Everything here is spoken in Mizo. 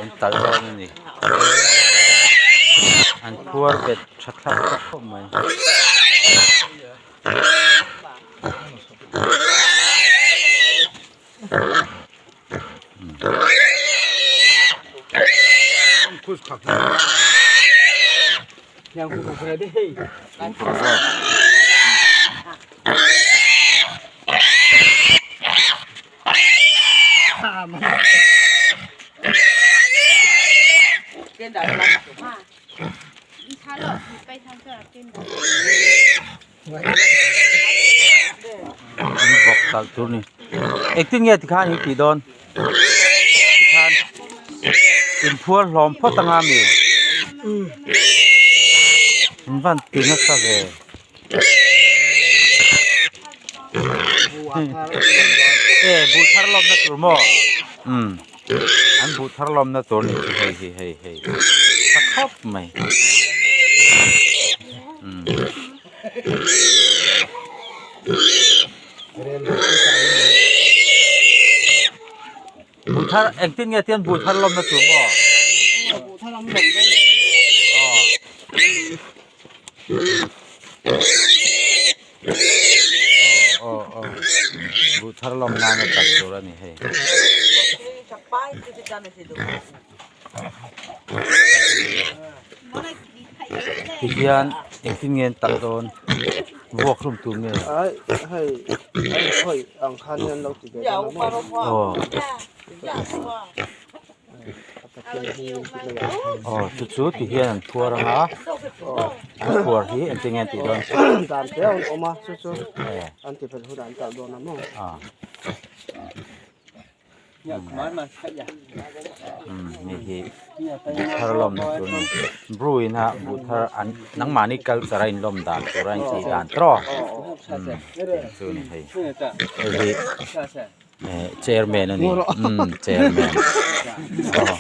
An talh dawn a ni an phuar bet tha thlak thlak khawp mai. An vawk talh tur ni engtin nge tikhan hi tih dawn tikhan inphuar hlawm phawt anga mi in van ti nasa ve. E buh thar lawmna tur maw umm an buh thar lawmna tur ni chu hei hi hei hei tha khawp mai umm. Buh thar engtin nge tian buh thar lawmna tur maw? Buh thar an lawm dawn. Aw aw aw buh thar lawm nana talh tur a ni hei. Tihian engtin nge an talh dawn vuak hlum tur nge? Ai hei ai khawi ang khan hian lo ti ve dawn a maw? Aw. Aw chu chu ti hian an phuar ang a an phuar hi engtin nge an tih dawn? Dan te a awm a chu chu an ti fel hunah an talh dawn a maw? Aw. Hei hi buh thar lawmna tur a ni bru in a buh thar an nangmahni culture a inlawm dan tur a intih dan tawh chu a ni hei hei hi eh chairman a ni umm chairman aw.